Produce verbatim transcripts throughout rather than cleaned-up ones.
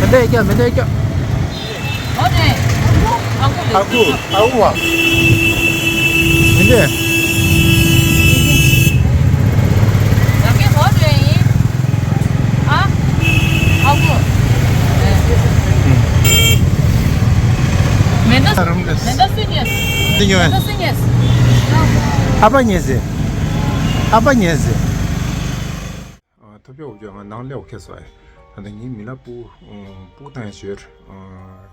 མེ་མདའ་རྒྱག་མེ་མདའ་རྒྱག་ཨ་ཁུ། ཨ་ཁུ་བ། མེ་མདའ། མེ་མདའ། རང་གི་མེ་མདའ་སུས་རྙེད། འདི་ཉོ། མེ་མདའ་སུས་རྙེད། ཨ་ཕ་རྙེད་ཟེར། ཨ་ཕ་རྙེད་ཟེར། ཨ། ཐོབ་རྒྱག་འུབ་རྒྱག་ང་ནང་སླེབས་ཁེལ་སོང་། ད་ལྟ་ངའི་མི་ལ་སྤུ་སྤུ་བཏང་ཡ་ཞོར་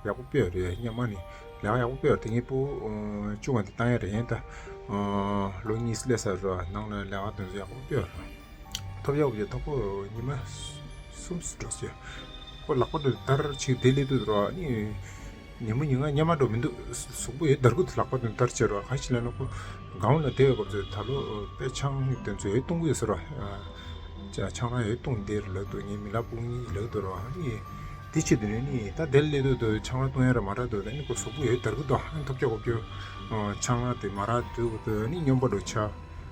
ཡག་པོ་སྤེལ་རེད། སྔོན་མ་ནས་ལས་ཀ་ཡག་པོ་སྤེལ་རེད། དེ་ངའི་སྤུ་བཅུ་ང་དེ་བཏང་ཡ་རེད། ཡིན་ད་ ཨ། ལོ་གཉིས་སླེབས་ཚར་རོ། ནང་ལ་ལས་ཀ་དེ་ཚོ་ཡག་པོ་སྤེལ་རོ། ཐོབ་ཡག་པོ་ཐོབ་གོ། ཉི་མ་གསུམ་འགྲོ་ཟེར། ཁོ་ལག་པ་དེ་དར་ཅིག་དེ་སླེབས་དུས་རོ། ཨ་ནི་ཉི་མ་ཉིན་གང་ཉལ་མ་འགྲོ་མི་འདུག་གཟུགས་པོ་ཡོད་དར་གི་འདུག་ལག་པ་དེ་དར་བྱས་རོ། ག་ཅི་ལབ་ན་ཁོ་སྒང་ལ་བསྡད་ཡོད་སྐབས་ཚོད་ད་ལོ་དཔེ་ཆང་དེ་ཚོ་ཡོད་བཏུང་གི་ཡོད་ཟེར་རོ། ཆང་རག་ཡོད་བཏུང་བསྡད་རེད་ལབ་འདུག་ངའི་མི་ལ་ཕྲུ་གུ་གཉིས་ལབ་འདུག་རོ། ཨ་ནི་དེ་བྱེད་དུས་ནས་ནི་ད་དེ་སླེབས་དུས་དུ་ཆང་རག་བཏུང་ཡ་ར་མ་རག་འདུག་ད་ནི་ཁོ་གཟུགས་པོ་ཡོད་དར་གི་འདུག་ཨ་ནི་ཐོབ་རྒྱག་གོ་རྒྱུ། ཆང་རག་དེ་མ་རག་དུས་དུ་ནི་སྨྱོན་པ་འདྲ་ཆགས།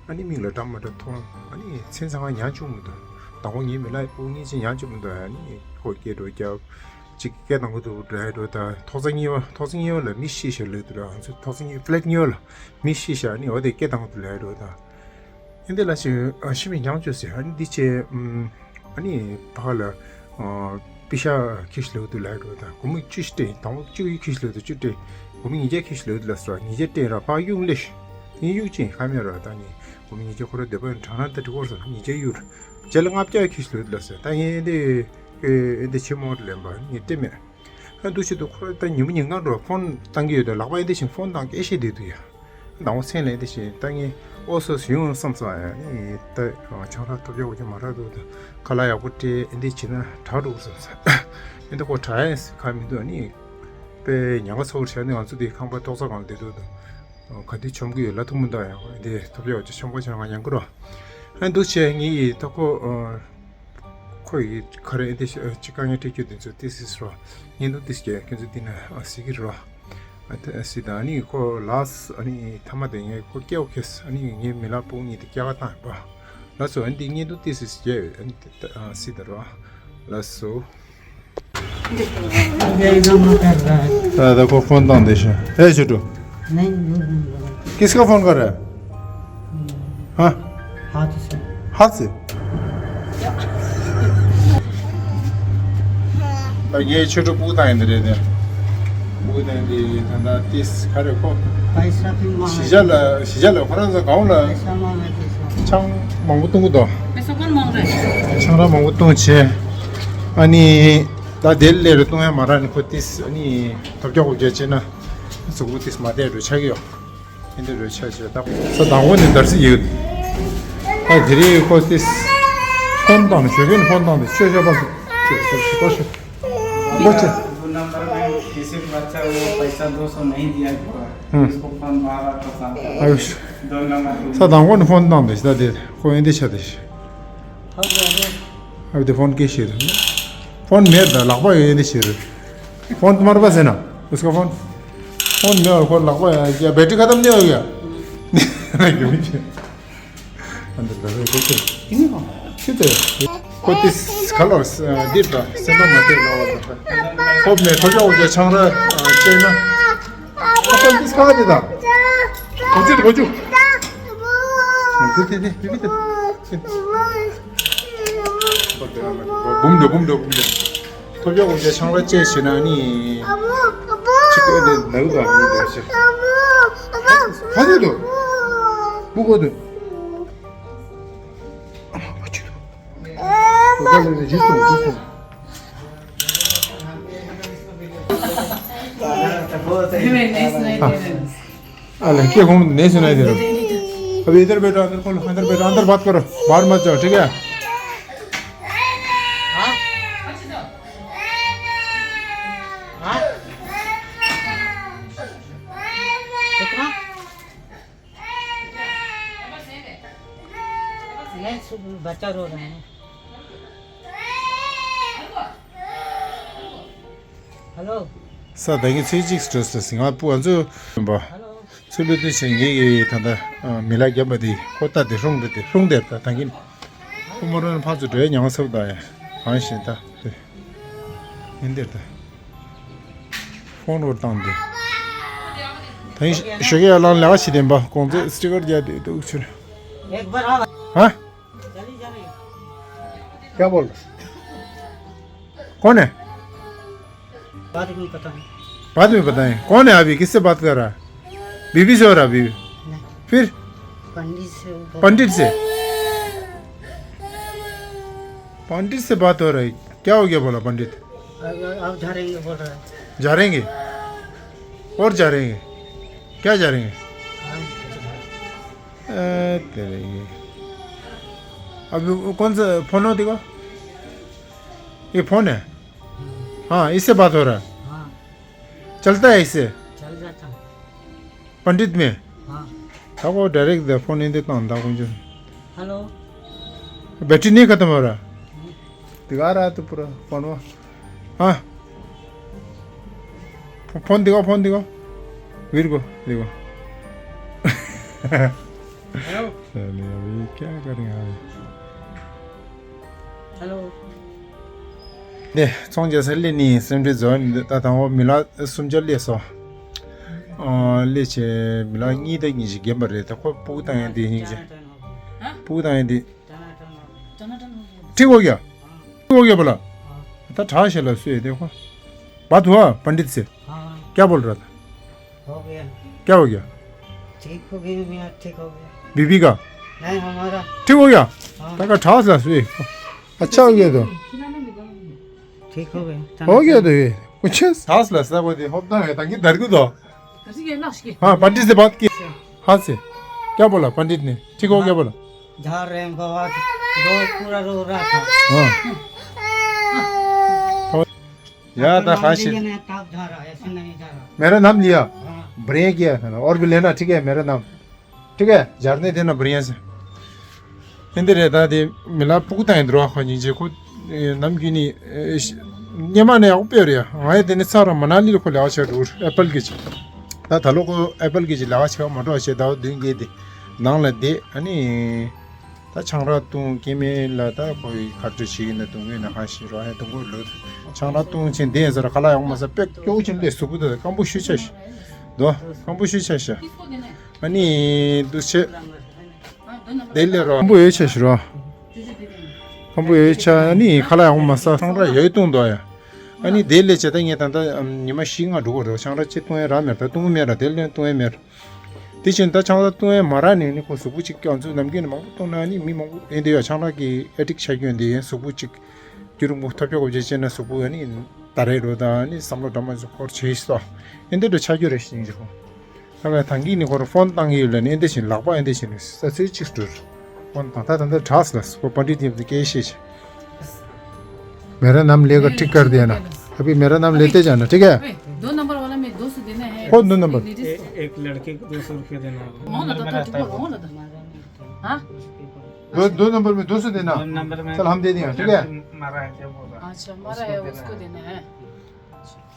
ཨ་ནི་མིག་ལ་འདྲ་མ་འདྲ་མཐོང་། ཨ་ནི་མཚན་ཚང་ང་ཉམས་བཅུག་མི་འདུག་དང་པོ་ངའི་མི་ལ་ཕྲུ་གུ་གཉིས་ཅིག་ཉམས་བཅུག་མི་འདུག་ཨ་ནི་ཁོ་སྐད་འགྲོ་རྒྱབ། ཅིག་སྐད་བཏང་གི་འདུག་རེད་འགྲོ། ད་ཐོག་ཚད་གཉིས་པ། ཐོག་ཚད་གཉིས་པ་ལ་མི་ཤི་ཤག་ལབ་འདུག་ར། ང་ཚོ་ཐོག་ཚད་གཉིས་ཕི་ལེཊ་གཉིས་པ་ལ་མི་ཤི་ཤག་ཨ་ནི་འོ་དེ་སྐད་བཏང་གི་འདུག་ལབ་འགྲོ་ད། ཨ་ནི་དེ་ལ་ཞིག་ཨ་ཤི་མི་ཉམས་བཅུག་ཟེར། ཨ་ནི་འདི་བྱས། ཨ་ནི་ཕར་ལ་པི་ཤ་ཁྱེར་ཤག་ལབ་འདུག་ལབ་འགྲོ་ད། སྒོར་མོ་བཅུ་ཞིག་སྤྲད། དང་པོ་བཅུ་ཡི་ཁྱེར་ཤག་ལབ་འདུག་བཅུ་སྤྲད། སྒོར་མོ་ཉིས་བརྒྱ་ཁྱེར་ཤག་ལབ་འདུག་ལབ་སོང་། ཉིས་བརྒྱ་སྤྲད་ར་ཕར་གཡུག་ལེ་ཤག་ངས་གཡུག་ཅིང་ཁ་མེད་ར། ད་ངས་སྒོར་མོ་ཉིས་བརྒྱ་ཁོ་ར་བསྡད་པ་དྲང་ན་ད་འགྲིག་གོ་ཟེར། ཉིས་བརྒྱ་གཡུག་ར། རྗེས་ལ་ལྔ་བརྒྱ་ཁྱེར་ཤག་ལབ་འདུག་ལབ་སོང་། ད་ངས་འདི་འདི་བྱེད་མོ་ལེན་པ་ངས་སྤྲད་མེད། ཨ་འདུག་བྱེད་དུས་ཁོ་ར་ད་ཉིན་མོ་ཉིན་གང་འགྲོ་ཕོན་བཏང་གི་ཡོད་དུས་ལག་པ་ཨེ་འདི་བཞིན་ཕོན་བཏང་སྐད་བཤད་བསྡད་འདུག་ཡ། ནང་པ་མཚན་ལ་ཨེ་འདི་བཞིན་ད་ངས་ཨོ་སོ་སོ་ཡོང་བསམ་སོང་ཡ། ངས་ད་ཆང་རག་ཐོབ་རྒྱག་གོ་རྒྱུ་མ་རག་འདུག་ད་ཁ་ལག་ཡག་པོ་སྤྲད་ཨེ་འདི་བྱེད་ན་དྲག་འགྲོ་གི་བསམ་སོང་། ཨེ་འདི་ཁོ་དྲག་ཡ་ཁ་མི་འདུག་ཨ་ནི་དཔེ་ཉམས་ཁ་ཚ་བོ་བྱས་ནས་ང་ཚོ་འདི་ཁང་པ་ཏོག་ཙམ་སྒང་ལ་བསྡད་འདུག་ད། ག་དུས་བྱུང་གི་ཡོད་ལ་ཐུག་མི་འདུག་ཡང་འདི་ཐོབ་རྒྱག་གོ་རྒྱུ་ཆོམ་པོ་ཆང་ང་ཉན་གི་རོ། ཨ་འདུག་བྱས་ངེད་ཀྱི་ད་ཁོ་ཁོ་ཡི་ཁ་རེ་འདི་ཅི་དཀའ་ངལ་འཕྲད་རྒྱུ་འདི་ཚོ་ཏིས་སིས་རོ། ཉིན་དུ་ཏིས་ཀྱི་ཁྱོད་ཚོ་འདི་ན་ཨ་སི་གི་རོ། ཨ་ཏི་ཨ་སི་ད་ཨ་ནི་ཁོ་ལགས་ཨ་ནི་ཐ་མ་དེ་ངས་ཁོ་སྐྱེ་བོ་ཁེས་ཨ་ནི་ངའི་མི་ལ་ཕྲུ་གུ་གཉིས་དེ་སྐྱེ་ག་བཏང་ཡོད་པ། ལགས་སོ། ཨ་ནི་འདི་ཉིན་དུ་ཏིས་སིས་སྐྱེ་ཨ་ནི་ཨ་སི་ད་རོ། ལགས་སོ། दादा को फोन तांग देश है। ए छोटू, नहीं, नहीं, नहीं, नहीं। किसका फोन कर रहा है? हाँ? हाथ से। हाथ से? ये छोटू पूता है इधर, इधर। पूता है, दादा तीस खरे को। पैसा भी मांगे। सिजल, सिजल, फरन से गाँव ला। पैसा मांगे, पैसा। छांग मांगू तुंगू दो। पैसा कौन मांग रहा है? छांग मांगू तुंगू छे। अनि ད་དེ་ལས་རུ་གཏོང་ཡ་མ་རག་ནི་ཁོ་ཏིས་ཨ་ནི་ཐོབ་རྒྱག་གོ་རྒྱ་ཆེ་ན་གཟུགས་པོ་ཏིས་མ་བདེ་རུ་ཆགས་ཀྱི་ཡོད། ཨེ་འདི་རུ་ཆགས་ཆེ་ད། ས་དང་པོ་ནི་འདར་སི་ཡོད། ད་དེ་རིང་ཁོ་ཏིས་ཕོན་བཏང་ནི་ཞོགས་ཀས་ནི་ཕོན་བཏང་ནི་ཆོས་ཆོས་པ་ཞིག་ཆོས་ཆོས་ཆོས་པ་ཞིག་ལོ་ཆེ། किसी को बच्चा वो पैसा दो सौ नहीं दिया हुआ है। हम्म। उसको फोन मारा तो साथ। आयुष। दो नंबर। ས་དང་པོ་ནི་ཕོན་བཏང་དེ་ད་དེ་ཁོ་ཨེ་འདི་ཆ་དེ་ཤི། अब तो फोन के शेर। फोन मेरे था, लगभग ये नहीं शेर। फोन तुम्हारे पास है ना? उसका फोन? फोन मेरे को लगभग है। क्या बैटरी खत्म नहीं हो गया? नहीं, क्यों नहीं? अंदर बैठो, देखो। कितने का? कितने? कोई तीस कलर, अ, दीप था, सेंटर में दे लो। फोन में, फोन में, छांग रहा, अ, चेन ना। ཨ་ཙི། འདི་ཁ་དེ་དང་། འགོ་ཚུགས་འགོ་ཚུགས། འདི་འདི་འདི་འདི་འདི། འབུམ་འགྲོ་འབུམ་འགྲོ་འབུམ་འགྲོ། ཐོབ་རྒྱག་གོ་རྒྱ་ཆང་རག་བཅས་བྱེད་ན་ནི། ཅིག་ཨེ་དེ་ནག་ག་མི་འདུག་ཟེར། ག་ཚོད་འདུག་སྤུ་གུ་འདུག་ཨ་མ་ཅིག་འདུག་ཨོ་ག་ལེ་ལེ་ཇུས་འདུག་ཇུས་འདུག अरे, नहीं सुनाई दे रहे हैं। अरे, क्या घूम, नहीं सुनाई दे रहा। अभी इधर बैठो, अंदर खोलो, अंदर बैठो, अंदर बात करो, बाहर मत जाओ, ठीक है? हाँ? हाँ? कितना? नहीं, सु-, बच्चा रो रहे हैं। हेलो। ས་ད་གིན་ཚེས་གཅིག་སྤྲོད་ས་སིང་ཧ་པུར་ང་ཚོ་ཡིན་པ། ཧེ་ལོ། ཚུལ་ལུགས་དེ་བཞིན་ངེད་ཀྱི་ད་ལྟ་མི་ལ་རྒྱབ་པ་དེ་ཁོ་ལྟ་དེ་ཧྲུང་དེ་དེ་ཧྲུང་དེ་ད་ད་གིན་ཁོ་མོ་རང་ཕར་ཚུར་འགྲོ་ཡ་ཉང་སབ་ད་ཡ་གང་བཞིན་ད་དེ་ཡིན་དེ་ད་ཧྥོན་རོ་བཏང་དེ་ད་ཡིན་ཞོགས་ཀས་ཡར་ལངས་ལས་ཀ་བྱེད་དེ་ཡིན་པ། གོང་ཚད་སི་ཊི་ཀར་རྒྱག་དེ་འདུག་ཕྱིར། ཧ། चली जा रही है। क्या बोल रहा? कौन है? बाद में पता है। बाद में बताएं। कौन है अभी? किससे बात कर रहा है? बीबी से हो रहा है, बीबी? नहीं। फिर? पंडित से बोल पंडित से? पंडित से बात हो रही। क्या हो गया बोला पंडित? अब, अब झाड़ेंगे बोल रहा है। झाड़ेंगे? और झाड़ेंगे? क्या झाड़ेंगे? हाँ। अ, तेरे ये। अभी वो कौन सा फोन हो देखो? ये फोन है? हाँ, इससे बात हो रहा है। हाँ। चलता है इससे? चल जाता है। पंडित में? हाँ। था को डायरेक्ट दे फोन इन देता हूँ, था को जो। हेलो। बैटरी नहीं खत्म हो रहा? दिखा रहा है तो पूरा फोन वो। हाँ। फो-, फोन दिखाओ, फोन दिखाओ। वीर को दिखाओ। हेलो। चलिए, अभी क्या करेंगे अभी? हेलो। ནས་ཚོང་རྒྱག་ས་སླེབས་ནས་སེམས་ཁྲལ་བཟོ་ནས་ད་དང་པོ་མི་ལག་སུམ་བརྒྱ་སླེབས་སོང་། ཨ་སླེབས་བྱས་མི་ལག་གཉིས་དང་གཉིས་ཤིག་རྒན་པ་རེད། ད་ཁོ་སྤུ་གུ་བཏང་ཡས་དེ་ཡིན་ཅེ། སྤུ་གུ་བཏང་ཡས་དེ། ठीक हो गया? ठीक हो गया बोला? ད་དྲག་ཤེས་ལ་སུས་དེ་ཁོ། बात हुआ पंडित से? हाँ। क्या बोल रहा था? हो गया। क्या हो गया? ठीक हो गया, मेरा ठीक हो गया। बीबी का? नहीं, हमारा। ठीक हो गया? हाँ। तका ठास ला सुई। अच्छा हो गया तो। ठीक हो गया। हो गया तो ये। कुछ ठास ला सा वो दे होता है ताकि दर्द को दो। हाँ, पंडित से बात की। हाथ से। क्या बोला पंडित ने? ठीक हो गया बोला? झाड़ रहे हैं बाबा, रो, पूरा रो रहा था। हाँ। यार, आपका ना नाम खाशी। लीजिए ना, तब झाड़ा, ऐसे नहीं झाड़ा। मेरा नाम लिया? हाँ। बढ़िया किया है ना, और भी लेना, ठीक है, मेरा नाम। ठीक है, झाड़ने देना बढ़िया से। ཨིན་དེ་རེད། ད་དེ་མི་ལ་སྤུ་གུ་བཏང་ཡིན་འགྲོ་བ། ཁོ་སྙིང་རྗེ། ཁོ་ནམ་རྒྱུན་ནི་སྙེ་མ་ནས་ཡག་པོ་དཔེ་རེད། ང་ཡི་དེ་ནི་ཚ་ར་མ་ན་ལི་ལ་ཁོ་ལས་ཀ་བྱེད་འགྲོ། ཨེ་པལ་གི་ཅི། ད་ད་ལོ་ཁོ་ཨེ་པལ་གི་ཅི་ལས་ཀ་བྱེད་པ་མ་འགྲོ་བ་བྱེད། ཟླ་བ་བདུན་བརྒྱད་དེ་ནང་ལ་བསྡད། ཨ་ནི་ད་ཆང་རག་བཏུང་སྐྱེ་དམན་ལ་ད་ཁོ་ཡི་ཁ་བྲོ་བྱེད་ཀྱི་ན་བཏུང་གི་ན་ཁ་ཤི་རོ། ཧེ་བཏུང་གི་ལོ། ཆང་རག་བཏུང་ཆེན་བསྡད་ཟེར་ཁ་ལག་ཡག་མ་ཟ། དཔེ་སྐྱོ་བོ་ཆེན་ལས་གཟུགས་པོ་ད་སྐམ་པོ་ཤུ་ཆ་ཤི། དོ་སྐམ་པོ་ཤུ་ཆ་ཤི། ཨ་ནི་འདུག་བྱེད། དེ་ལས་རོ། ཁམ་བུ་ཡོད་ཆ་ཞུ་རོ། ཁམ་བུ་ཡོད་ཆ་ནི་ཁ་ལག་ཡག་པོ་མ་ཟ། ཆང་རག་ཡོད་བཏུང་འདུག་ཡ། ཨ་ནི་དེ་ལས་བྱེད་ད་ངས་ད་ལྟ་ཉི་མ་བཞི་ལྔ་འགྲོ་གི་རེད། ཆང་རག་ཅིག་བཏུང་ཡ་རག་མེད། ད་བཏུང་གི་མེད་ར། དེ་ལས་བཏུང་ཡ་མེད་ར། དེ་བཞིན་ད་ཆང་རག་བཏུང་ཡ་མ་རག་ནས་ནི་ཁོ་གཟུགས་པོ་ཅིག་ཀྱང་ཚུལ་ནམ་རྒྱུན་ནས་མང་པོ་བཏུང་ན་ནི་མི་མང་པོ་ཡིན་དེ་ཡ། ཆང་རག་གི་ཨེ་ཌིག་ཆགས་རྒྱུ་འདི་ཡིན། གཟུགས་པོ་ཅིག་རྒྱུན་རིང་པོ་ཐོབ་ཆོག་གོ་བྱེད་ཅེ་ན་གཟུགས་པོ་ཨ་ནི་ད་རེད་རོ། ད་ནི་བསམ་བློ་འདྲ་མ་ཞིག་འཁོར་བྱེད་སོ། ཨེ་འདི་འདྲ་ཆགས་རྒྱུ་རེད་ཞིང་ཞིག་ད་བས་ཐང་གིས་ནི་ཁོ་རང་ཕོན་བཏང་གི་ཡོད་ལ་ནི་ཨེ་འདི་བཞིན་ལག་པ་ཨེ་འདི་བཞིན་ནི་ས་ཚུལ་གཅིག་སྤྲུལ། ཕོན་བཏང་ད་ད་འདི་དྲགས་ལ་སོ་པ་འདི་དེ་འདི་སྐད་བཤད་ཤིག मेरा नाम लेकर ठीक कर देना। अभी मेरा नाम लेते जाना, ठीक है? दो नंबर वाला में दो सौ देना है। कौन दो नंबर? एक, एक लड़के को दो सौ रुपये देना होगा। हाँ? दो, दो नंबर में दो सौ देना। दो नंबर में चल, हम दे देंगे, ठीक है? मारा है, क्या बोल रहा है? अच्छा, मारा है, उसको देना है।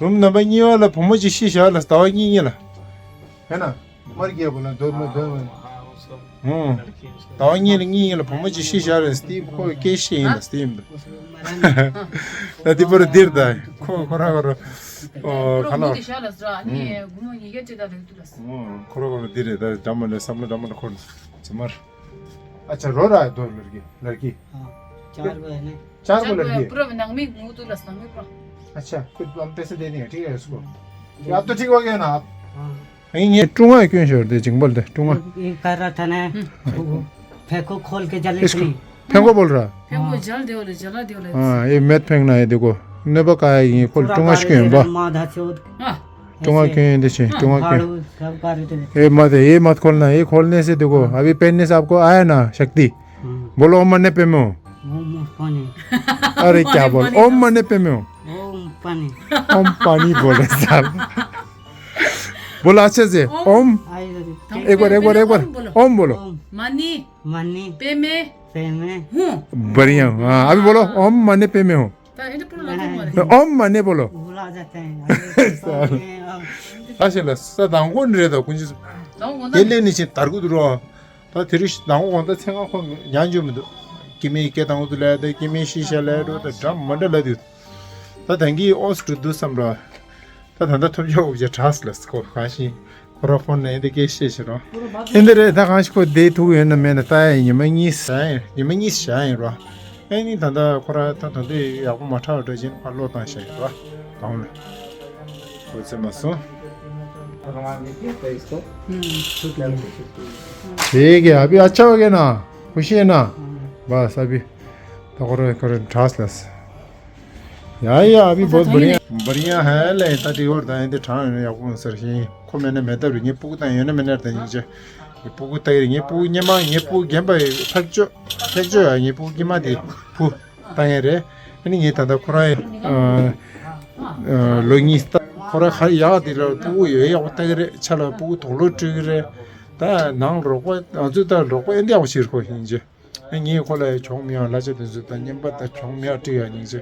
རུམ་རྣམ་པ་གཉིས་པ་ལ་བུ་མོ་གཅིག་ཤི་བཞག་ལ་ཟླ་བ་གཉིས་གཉིས་ལ། ཧེ་ན། མར་རྒྱལ་པོ་ལ་འདོད་མོ་འདོད་མོ། ཧུང་། ཟླ་བ་གཉིས་ལ་གཉིས་གཉིས་ལ་བུ་མོ་གཅིག་ཤི་བཞག་ལ་སྟིབ་ཁོ་སྐད་ཤི་ཡིན་ལ་སྟིབ་འདུག་ད་དེ་པར་འདིར་ད་ཁོ་ཁོ་ར་ཁོ་ར། ཨོ་ཁ་ལ། ཁོ་ར་ཁོ་ར་འདི་རེད། ད་འདྲ་མོ་ལ་བསམ་བློ་འདྲ་མོ་ལ་འཁོར་ཚེ་མར། अच्छा, रो रहा है दो लड़के, लड़की। हाँ, चार को है ना। चार को लड़की है। पूरा नंगमी मुंह तो लस नंगमी पूरा। अच्छा, फिर हम पैसे दे देंगे, ठीक है उसको। आप तो ठीक हो गया ना आप? हाँ। यहीं ये टूंगा क्यों छोड़ दे, जिंगबल दे, टूंगा। ये कर रहा था ना, फेंको खोल के जले इसको। फेंको बोल रहा। फेंको, जल दे बोले, जला दे बोले। हाँ, ये मत फेंकना है, देखो। ने बका है, ये खोल पूरा टूंगा बारे क्यों दे बा? रहा, माँ धा चोद। हाँ। टूंगा ऐसे। क्यों है, देखे, हाँ, टूंगा क्यों? झाड़ू सब कर देते हैं। ये मत, ये मत खोलना, ये खोलने से देखो, हाँ। अभी पहनने से आपको आया ना शक्ति। हम्म। बोलो, ओम मने पेमो। ओम पानी। अरे, क्या बोल, ओम मने पेमो। ओम पानी। ओम पानी बोले साहब। बोलो अच्छे से, ओम। ओम। आई लगे। एक बार, एक बार, एक बार। ओम बोलो। ओम बोलो। ओम। मनी। मनी। पेमे। पेमे। हूँ। बढ़िया। हाँ, अभी बोलो, ओम मने पेमे हो। ད་ཨེ་འདྲ་པོ་ལ་ཐོག་མ་རེད། ओम मने बोलो। भुला जाते हैं। ད་ཞེ་ལ་ས་དང་གོ་ནི་རེད་ད་ཀུན་ཅི། དང་གོ་ན་དེ་ལས་ནི་ཆེ་དར་གུ་དུ་རོ། ད་དེ་རིང་དང་གོ་གོང་ད་ཚེ་ང་ཁོ་ཉན་རྒྱུ་མི་འདུག་སྐྱེ་དམན་སྐད་དང་གོ་དུ་ལས་ད་སྐྱེ་དམན་ཤི་ཤ་ལས་འགྲོ་ད་འདྲ་མ་འདྲ་ལ་དུས། ད་དང་གི་ཨོ་སི་ཀྲུ་དུ་བསམ་ར། ད་ད་ད་ཐོབ་ཆོག་འུ་ཅག་དྲག་སི་ལ་སི་ཁོ་གང་ཤི། ཁོ་ར་ཕོན་ནས་འདི་སྐད་བཤད་ཤི་རོ། ཨེ་འདི་རེད་ད་གང་ཞིག་ཁོ་བསྡད་ཐུག་ཡོད་ན་མེད་ན་ལྟ་ཡ་ཡིན། ཉི་མ་གཉིས་བཞག་ཡིན། ཉི་མ་གཉིས་བཞག་ཡིན་རོ། ཨེ་ནི་ད་ལྟ་ཁོ་ར་ད་ད་འདི་ཡག་པོ་མ་ཁྲག་འགྲོ་བཞིན་ཕར་ལོག་བཏང་བཞག་ཡིན་རོ། གང་ལ། ཁོ་ཚེ་མ་སོང་། དེ་གི་ཨ་བི་ཨ་ཆ་བ་གི་ན་ཁུ་ཤེ་ན་བ་ས་བི་ད་ཁོ་ར་ཁོ་ར་དྲག་སི་ལ་སི། ཡ་ཡ་ཨ་བི་བོད་བར་ཡ་བར་ཡ་ཧ་ལས་ད་དེ་བར་ད་ཡིན་དེ་གྲང་ཡོད་ཡག་པོ་ཟེར་ཞིང་ཁོ་མེད་ན་མེད་ད་རུ་ངས་སྤུ་གུ་དང་ཡོད་ན་མེད་ན་ད་ཡིན་ཅེ་ སྤུ་གུ་ལྟ་གི་རེད། ངའི་སྤུ་གུ་སྔོན་མ་ངའི་སྤུ་གུ་རྒན་པ་ཕེབས་ཆོག་ཕེབས་ཆོག་ཡ། ངའི་སྤུ་གུ་སྔོན་མ་དེ་བུ་ལྟ་མཁན་རེད། ཨ་ནི་ངས་ད་ལྟ་ཁོ་རང་ཨ་ཨ་ལོ་གཉིས་ལྟ། ཁོ་རང་ཧ་ཡག་དེ་ལ་སྤུ་གུ་ཡོད་ཡག་པོ་ལྟ་གི་རེད། ཆ་ལ་སྤུ་གུ་དུག་ལོག་སྤྲོད་ཀྱི་རེད། ད་ནང་རོགས་པ་ང་ཚོས་ད་རོགས་པ་ཨེ་འདྲ་ཡག་པོ་བྱེད་ཁོ་ཡིན་ཅི། ངས་ཁོ་ལ་གྱོང་མི་ཡོང་གླ་ཆ་དེ་ཚོ་ད་རྔན་པ་ད་གྱོང་མི་ཡག་སྤྲད་ཡག་སྙིང་རྗེ།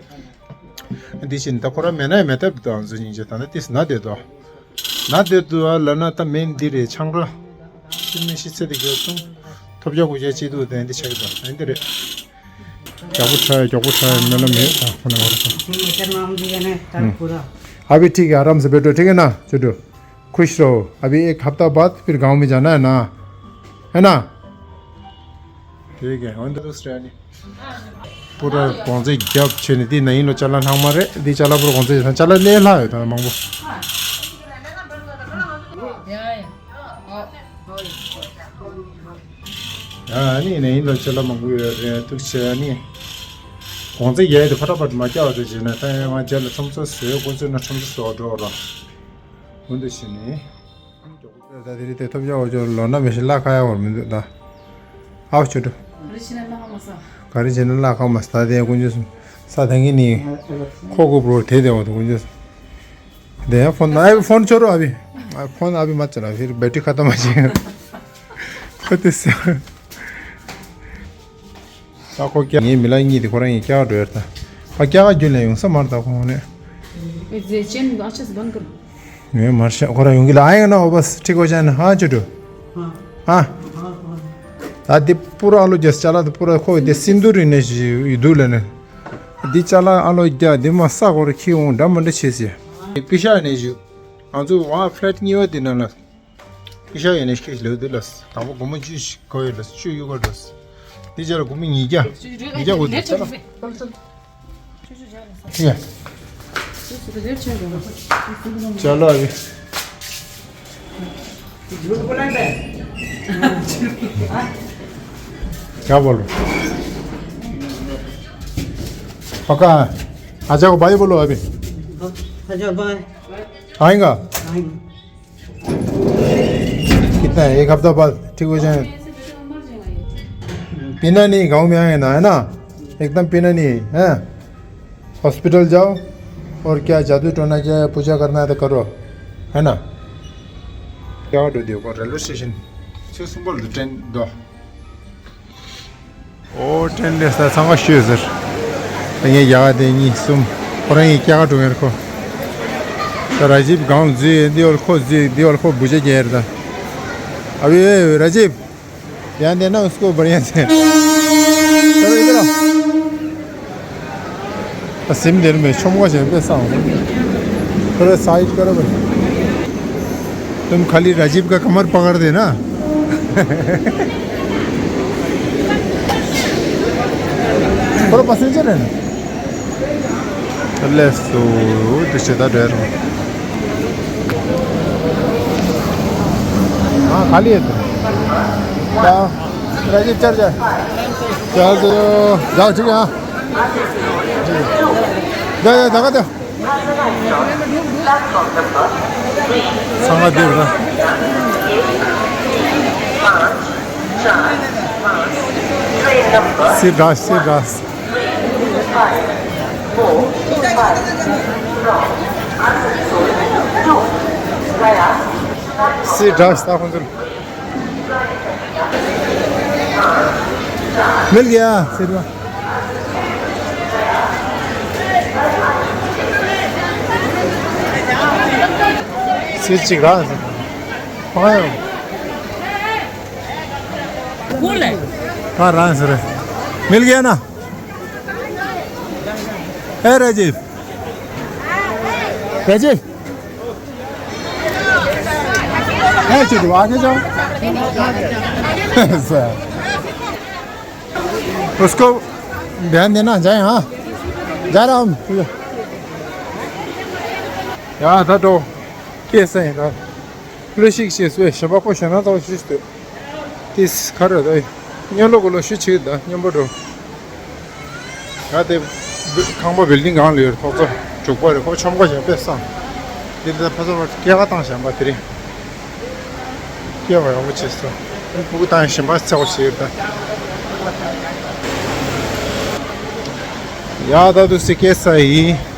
འདི་བཞིན་ད་ཁོ་རང་མེད་ན་ཡང་མེད་ཐབས་ད་ང་ཚོ་སྙིང་རྗེ། ད་ནི་ཏིས་ན་བསྡད་དོ། ན་བསྡད་དུ་ཨ་ལ་ན་ད་མེད་འདི་རེད། ཆང་ར་ཤི་མི་ཤི་ཚེ་དེ་གས་གསུང་ཐོབ་རྒྱག་གུ་རྒྱག་ཅི་འདུག་དེ་འདི་ཆགས་ཀྱི་འདུག་དེ་འདི་རེད། མགྱོགས་པོ་ཁྲ་མགྱོགས་པོ་ཁྲ་མེད་ལ་མེད་ད་ཁོ་ན་བར་ད། अभी ठीक है, आराम से बैठो, ठीक है ना छोटू? खुश रहो। अभी एक हफ्ता बाद फिर गांव में जाना है ना, है ना? ठीक है, होने दो दूसरे आने। पूरा གོང་ཚད་རྒྱབ་ཆེ་ནི་དེ་ན་ཡིན་ལོ་ཅ་ལག་ལྷག་མ་རེད། དེ་ཅ་ལག་པུར་གོང་ཚད་ཅ་ལག་ལས་ལྷག་ཡོད་ད་མང་པོ། ཨ་ནི་ན་ཡིན་ལོ་ཅ་ལག་མང་པོ་ཡོད་རེད་འདུག་ཆེ། ཨ་ནི་གོང་ཚད་རྒྱ་ཡི་དེ་ཕ་ཏག་པ་མ་རྒྱ་བ་དེ་བྱས་ན་ད་ང་རྒྱ་ལ་ཁྲོམ་ཚོ་བཟོས་ཁོ་ཚོས་ན་ཁྲོམ་ཚོ་བཟོ་འགྲོ་རོགས། འོན་ཏེ་བྱས་ནས། ད་དེ་རིང་དེ་ཐོབ་ཆ་འོ་ཅོ་ལོ་ན་མེ་ཤི་ལ་ཁ་ཡ་བར་མི་འདུག་ད། ཨའོ་ཆུ་ཏུ། ག་རེ་བྱས་ན་ལ་ཁ་མ་སྟ་དེ་ཀུན་ཅོ་སུ། ས་དང་གི་ནི། ཁོ་གུ་པྲོ་དེ་དེ་འོ་དེ་ཀུན་ཅོ་སུ། དེ་ཡང་ཕོན་ཨའི་ཕོན་ཆོ་རོ་ཨ་བི། ཨའི་ཕོན་ཨ་བི་མ་ཅོ་ར་ཕིར་བེ་ཊི་རི་ཁ་ཏ་མ་ཅི། ཁོ་དེ་སེ། ད་ཁོ་སྐྱ་ངའི་མི་ལ་གཉིས་དེ་ཁོ་རང་ཡིན་སྐྱ་འགྲོ་ཡར་ད། ཨ་སྐྱ་རྒྱུན་ལ་ཡོང་ས་མར་ད་ཁོང་ནས། ཨེ་ཟེ་ཅན་ཨ་ཆེ་སི་བན་ཀར། ངས་མར་ཤ་ཁོ་རང་ཡོང་གི་ལ་ཨ་ཡང་ན་འོ་བ་ཁྲིག་གོ་ཅན་ཧ་ཅོ་ཏུ། ཧ། ད་དེ་པུ་ར་ཨ་ལོ་རྒྱ་ཅ་ལག་དེ་པུ་ར་ཁོ་དེ་སིན་དུ་རི་ནས་ཞི་ཡུ་དུ་ལ་ནས། དེ་ཅ་ལག་ཨ་ལོ་རྒྱ་དེ་མ་ས་ཁོ་ར་ཁྱི་འོང་འདྲ་མ་འདྲ་བྱེད་ཟེར། པི་ཤ་ནས་ཞུ། ང་ཚོ་ཝ་ཕ་ལེ་ཊི་གཉིས་པ་དེ་ནང་ལ། སྐུ་ཞབས་ཡིན་ནས་སྐད་ལོས་འདུག་ལ། དང་པོ་སྒོར་མོ་བཅུ་ཞིག་གོ་ཡོད་ལ་བཅུ་གཡུག་ག་འགྲོ། འདི་རྗེས་ལ་སྒོར་མོ་ཉིས་བརྒྱ། ཉིས་བརྒྱ་གོ་འདུག་ལ། ཡ། चलो अभी। क्या बोलो? पक्का है? अच्छा को भाई बोलो अभी। अच्छा भाई। आएगा? आएंगे। कितना है? एक हफ्ता बाद ठीक हो जाए। पीना नहीं, गांव में आए ना, है ना? एकदम पीना नहीं है। हॉस्पिटल जाओ और क्या जादू टोना क्या पूजा करना है तो करो, है ना? क्या ऑटो दियो को रेलवे स्टेशन। ཆུ་གསུམ་པོ་ལུ་ཏྲེན་དོ། ཨོ་ཏྲེན་ལས་ས་ཚང་ག་ཤོད་ཟེར། ད་ངས་རྒྱ་ག་དེ་གཉིས་གསུམ། ཁོ་རང་ངས་སྐྱ་ག་འགྲོ་ངེར་ཁོ། ད་ར་ཇིབ་གང་འཛུལ་འདི་ཡོལ་ཁོ་འཛུལ་འདི་ཡོལ་ཁོ་བུ་ཆ་རྒྱལ་རེད་ད། ཨ་བི་ཨེ་ར་ཇིབ། ཡང་དེ་ན་ཨུ་སྐོ་བར་ཡང་ཟེར། ད་ར་ཨི་དེ་ར། सिम देर में छोमगा से पैसा हो। थोड़ा साइड करो भाई। तुम खाली राजीव का कमर पकड़ देना। थोड़ा पैसेंजर है ना। Let's go. तो सीधा ड्राइवर। हाँ, खाली है तो। क्या? राजीव चढ़ जाए। चल तो जाओ, ठीक है, हाँ। जा, जा, धक्का दो। संगा देव ना। सिद्धार्थ, सिद्धार्थ। सिद्धार्थ, स्थापन करो। मिल गया सिरवा। सिर चिकरा है। कौन है? कौन है? कहाँ रहा है सर? मिल गया ना? ए राजीव, राजीव। ए, चलो, आगे जाओ। ऐसा। उसको ध्यान देना, जाए, हाँ। जा रहा हूँ। यार, था तो, कैसे है, था? प्लेशिक से, सो, शबा को शना तो, शिस्त। ཏིས་ཁ་ར་ད་སྙན་ལོ་གོ་ལོ་ཤི་ཆིག་ད་སྙན་པོ་འགྲོ། ང་དེ་ཁང་པ་བིལ་ཌིང་སྒང་ལ་ཡོད་རེད། ཐོག་ཚོ་དྲུག་པ་རེད། ཁོ་ཆོམ་ཁ་བྱས་པས་སང་། དེ་ད་ཕ་ཚོ་བར་སྐྱེལ་ཁ་བཏང་བཞག་པ་དེ་རིང་། སྐྱེལ་བ་ཡག་པོ་བྱས་སོ། སྤུ་གུ་དང་གཞན་པ་ཚེ་བ་ཞིག་ཡོད་ད། ཡ་ད་དུ་སི་ཀེ་ས་ཡིན།